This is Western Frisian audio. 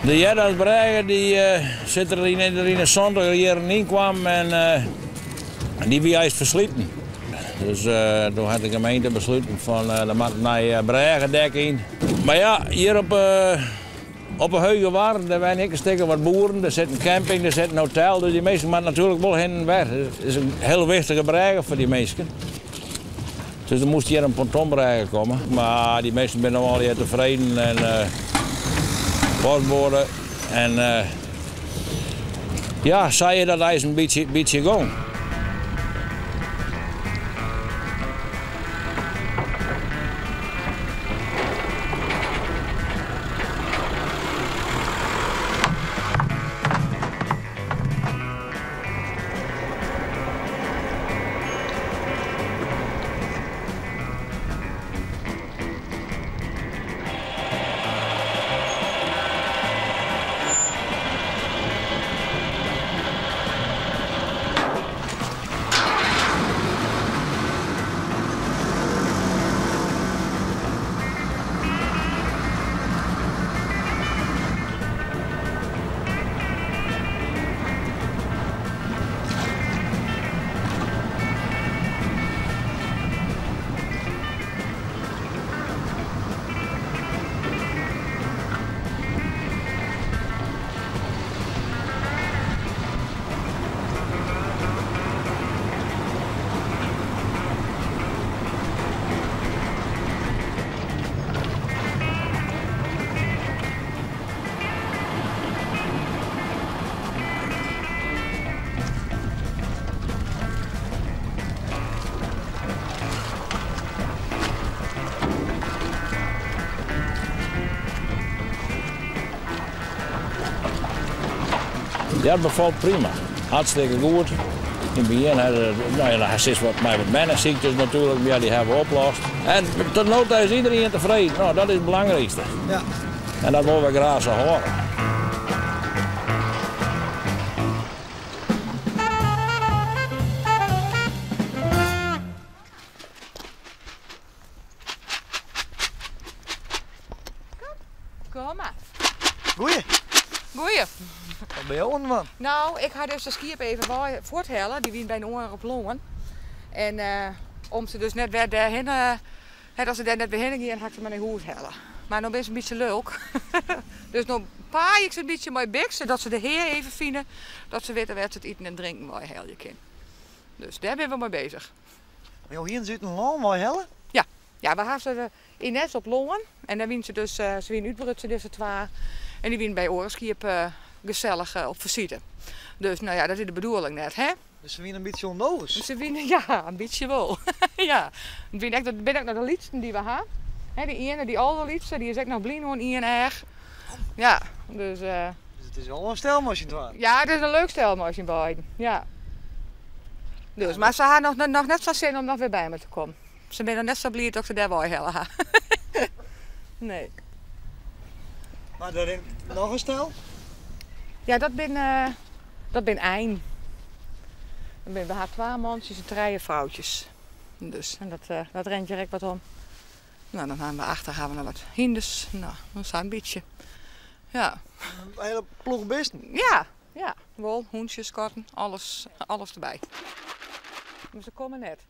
De Headamsbrêge dy sit der yn de santiger jierren yn kwam en dy wie eins fersliten. Dus doe hat de gemeente besluten fan der moat in nij brêgedek yn. Mar ja, hjir op op 'e Hegewarren dêr wenje ek in stik of wat boeren, der sit in camping, der sit in hotel, dus dy minsken moatte natuerlik wol hin en wer. It is in hiel wichtige brêge foar dy minsken. Dus der moast hjir in pontonbrêge komme. Mar dy minsken binne no allegear tefreden en postboade en ja, sa is dat eins in bytsje, bytsje gong. Ja, it befalt prima. Hartstikke goed. Yn it begjin ha se, no ja, dan sitst wat mei wat bernesyktes natuerlik, mar ja, dy hawwe we oplost. En tot no ta is iederien tefreden. No, dat is it belangrykste. Ja. En dat wolle we graach sa hâlde. Kom mar. Goeie. Goeie. Wat binne jo oan it dwaan? No, ik ha dus de skiep even wei fuorthelle. Dy wiene by in oar op lân. En om se dus net wer dêrhinne, hè, dat se dêr net wer hinne gean, ha ik se mar nei hûs helle. Mar no binne se in bytsje lulk. Dus no paai ik se in bytsje mei biks, sadat se de hea even fine, dat se witte wêr't se it iten en drinken wei helje kinne. Dus dêr binne we mei bezich. Mar jo hiene se út in lân wei helle? Ja, ja, we ha se yn Nes op lân en dêr wiene se dus, se wiene útbrutsen dizze twa en dy wiene by oare skiep gesellich op fisite. Dus no ja, dat is de bedoeling net, hè? Dus se wiene in bytsje ûndogens? Se wiene, ja, in bytsje wol. Ja. It wiene ek, dat binne ek noch de lytsten dy't we ha. Hè, dy iene, dy alderlytste, dy is ek noch blyn oan ien each. Ja, dus. Dus it is wol in stel mei syn twaen? Ja, it is in leuk stel mei syn beiden, ja. Dus, mar se ha noch, noch net sa'n sin om noch wer by my te kommen. Se binne noch net sa bliid dat ik se dêr weihelle ha. Nee. Mar der rint noch in stel? Ja, dat binne, dat binne ein. We ha twa mantsjes en trije froutjes. Dus, en dat, dat rint hjir ek wat om. No, dan ha we achter ha we noch wat hynders. No, sa in bytsje. Ja. In hiele ploech bisten? Ja, ja. Wol, hûntsjes, katten, alles, alles derby. Mar se komme net.